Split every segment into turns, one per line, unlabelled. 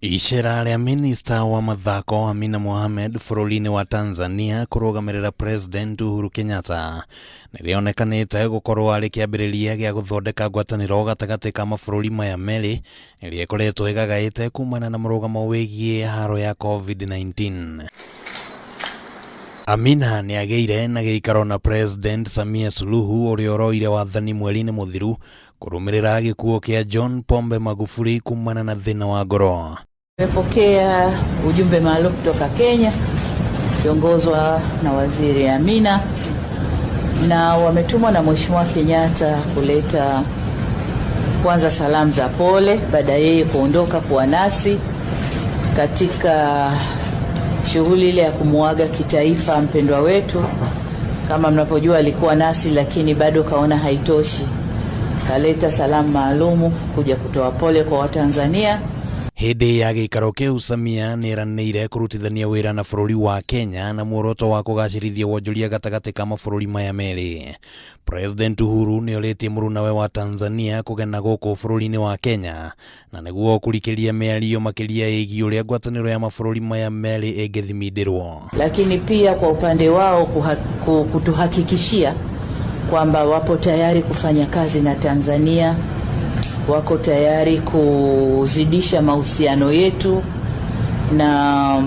Icera rĩa minista wa mathako Amina Mohamed bũrũri-inĩ wa Tanzania kũrũgamĩrĩra President Uhuru Kenyatta nĩrĩonekanĩte gũkorwo arĩ kĩambĩrĩria gĩa gũthondeka ngwatanĩro gatagatĩ ka mabũrũri maya merĩ ĩrĩa ĩkoretwo ĩgagaĩte kumana na mũrũgamo wĩgiĩ haro ya COVID-19. Amina nĩagĩire na gĩikaro na President Samia Suluhu ũrĩa ũroire wathani mweri-inĩ mũthiru kũrũmĩrĩra gĩkuũ kĩa John Pombe Magufuli kumana na thĩna wa ngoro.
Tumepokea ujumbe maalum kutoka Kenya ukiongozwa na Waziri Amina na wametumwa na Mheshimiwa Kenyatta kuleta kwanza salamu za pole baada ya yeye kuondoka kuwa nasi katika shughuli ile ya kumuaga kitaifa mpendwa wetu. Kama mnavyojua alikuwa nasi, lakini bado kaona haitoshi, kaleta salamu maalumu kuja kutoa pole kwa Watanzania.
Hĩndĩ ya gĩikaro kĩu Samia nĩeranĩire kũrutithania wĩra na bũrũri wa Kenya na muoroto wa kũgacĩrithia wonjoria gatagatĩ ka mabũrũri maya merĩ. President Uhuru nĩorĩtie mũrunawe wa Tanzania kũgena gũkũ bũrũri-inĩ wa Kenya na nĩguo kũrikĩria mĩario makĩria ĩgiĩ ũrĩa ngwatanĩro ya mabũrũri maya merĩ ĩngĩthimindĩrwo.
Lakini pia kwa upande wao kutuhakikishia kwamba wapo tayari kufanya kazi na Tanzania, wako tayari kuzidisha mahusiano yetu na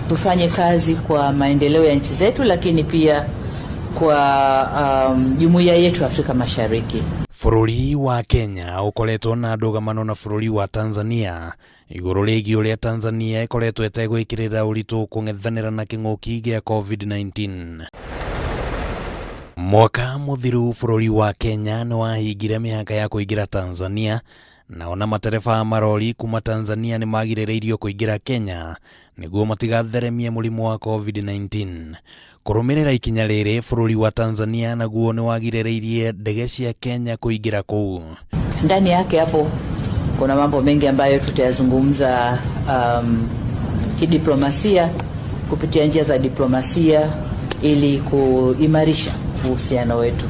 tufanye kazi kwa maendeleo ya nchi zetu, lakini pia kwa jumuiya yetu Afrika Mashariki.
Bũrũri wa Kenya ũkoretwo na ndũgamano na bũrũri wa Tanzania igũrũ rĩgiĩ ũrĩa Tanzania ĩkoretwo ĩtegwĩkĩrĩra ũritũ kũng'ethanĩra na kĩng'ũki gĩa COVID-19. Mwaka mũthiru bũrũri wa Kenya nĩwahingire mĩhaka ya kũingĩra Tanzania na ona matereba a marori kuma Tanzania nĩmagirĩrĩirio kũingĩra Kenya nĩguo matigatheremie mũrimũ wa COVID-19. Kũrũmĩrĩra ikinya rĩrĩ bũrũri wa Tanzania naguo nĩwagirĩrĩirie ndege cia Kenya kũingĩra kũu.
Ndani yake hapo kuna mambo mengi ambayo tutayazungumza kidiplomasia kupitia njia za diplomasia ili kuimarisha uhusiano wetu.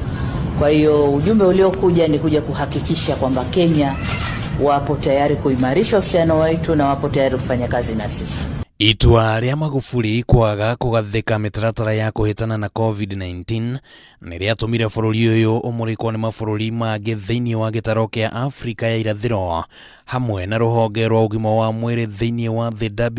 Kwa hiyo ujumbe uliokuja ni kuja kuhakikisha kwamba Kenya wapo tayari kuimarisha uhusiano wetu na wapo tayari kufanya kazi na sisi.
Itua rĩa Magufuli kwaga kũgathĩka mĩtaratara ya kũhĩtana na COVID-19 nĩ rĩatũmire bũrũri ũyũ ũmũrĩkwo nĩ mabũrũri mangĩ thĩinĩ wa gĩtaro kĩa Afrika ya irathĩro hamwe na rũhonge rwa ũgima wa mwĩrĩ thĩinĩ wa thĩ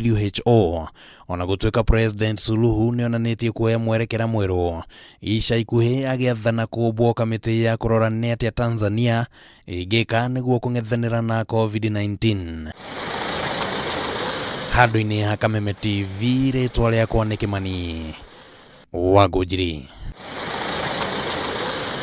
WHO. Ona gũtuĩka President Suluhu nĩonanĩtie kuoya mwerekera mwerũ ica ikuhĩ agĩathana kũmbwo kamĩtĩ ya kũrora nĩ atĩa Tanzania ĩngĩka nĩguo kũng'ethanĩra na COVID-19. Handũ-inĩ ha Kameme TV rĩtwa rĩakwa nĩ Kĩmani wa Ngũnjiri.